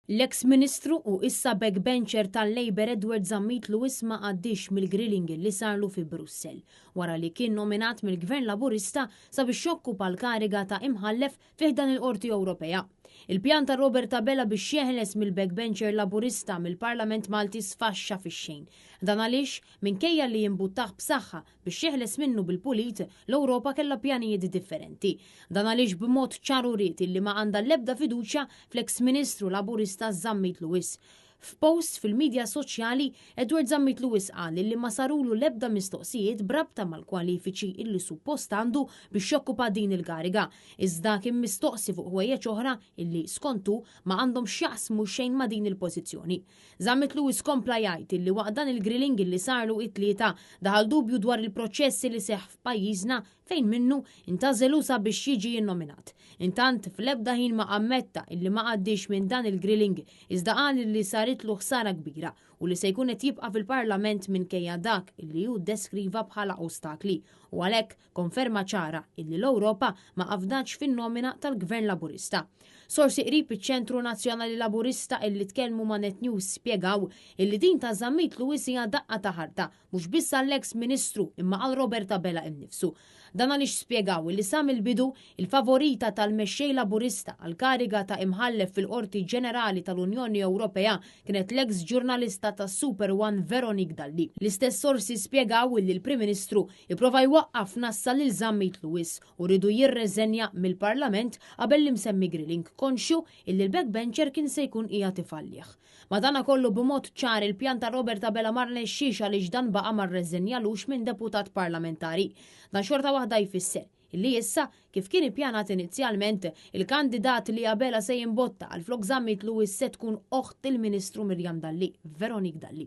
L-eks Ministru u issa backbencher tal-Labour Edward Zammit Lewis ma għaddiex mill-grilling li sarlu fi Brussell, wara li kien nominat mill-Gvern Laburista sabiex jokkupa l-kariga ta' Imħallef fi ħdan il-Qorti Ewropea. Il-pjan ta' Robert Abela biex jeħles mill-backbencher Laburista mill-Parlament Malti sfaxxa fix-xejn. Dan għaliex, minkejja li imbuttah b'saħħa biex jeħles minnu bil-pulit, l-Ewropa kellha pjanijiet differenti. Dan għaliex b'mod ċar uriet illi ma għandha l-ebda fiduċja fl-eks Ministru Laburista Zammit Lewis. F'post fil-midja soċjali, Edward Zammit Lewis qal illi ma sarulu l-ebda mistoqsijiet b'rabta mal-kwalifiċi illi suppost għandu biex jokkupa din il-kariga, iżda kien mistoqsi fuq ħwejjeġ oħra illi, skont hu, ma għandhom x'jaqsmu xejn ma' din il-pożizzjoni. Zammit Lewis kompla jgħid illi waqt dan il-grilling illi sarlu it-Tlieta, daħal dubju dwar il-proċess li seħħ f'pajjiżna fejn minnu intgħażel hu sabiex jiġi innominat. Intant, fl-ebda ħin ma ammetta illi ma għaddiex minn dan il-grilling iżda qal illi saritlu ħsara kbira u li se jkun qed jibqa' fil-Parlament minkejja dak illi hu ddeskriva bħala ostakli u għalhekk konferma ċara illi l-Ewropa ma afdatx fin-nomina tal-Gvern Laburista. Sorsi qrib iċ-Ċentru Nazzjonali Laburista illi tkellmu ma' Net News spjegaw illi din ta' Zammit Lewis hija daqqa ta' ħarta mhux biss għall-eks Ministru imma għal Robert Abela innifsu. Dan għaliex spjegaw li sa mill-bidu, il-favorita tal-Mexxej Laburista għall-kariga ta' Imħallef fil-Qorti Ġenerali tal-Unjoni Ewropea kienet l-eks ġurnalista ta' Super One Veronique Dalli. L-istess sorsi spjegaw li l-Prim Ministru ipprova jwaqqaf nassa lil Zammit Lewis u riedu jirreżenja mill-Parlament qabel l-imsemmi grilling, konxju illi l-backbencher kien se jkun qiegħed ifallih. Madanakollu b'mod ċar il-pjan ta' Robert Abela ma rnexxiex għaliex dan baqa' ma rreżenjalux minn deputat parlamentari. Dan xorta waħda jfisser illi issa, kif kien ippjanat inizjalment, il-kandidat li Abela se jimbotta għal flok Zammit Lewis se tkun oħt il-Ministru Miriam Dalli, Veronique Dalli.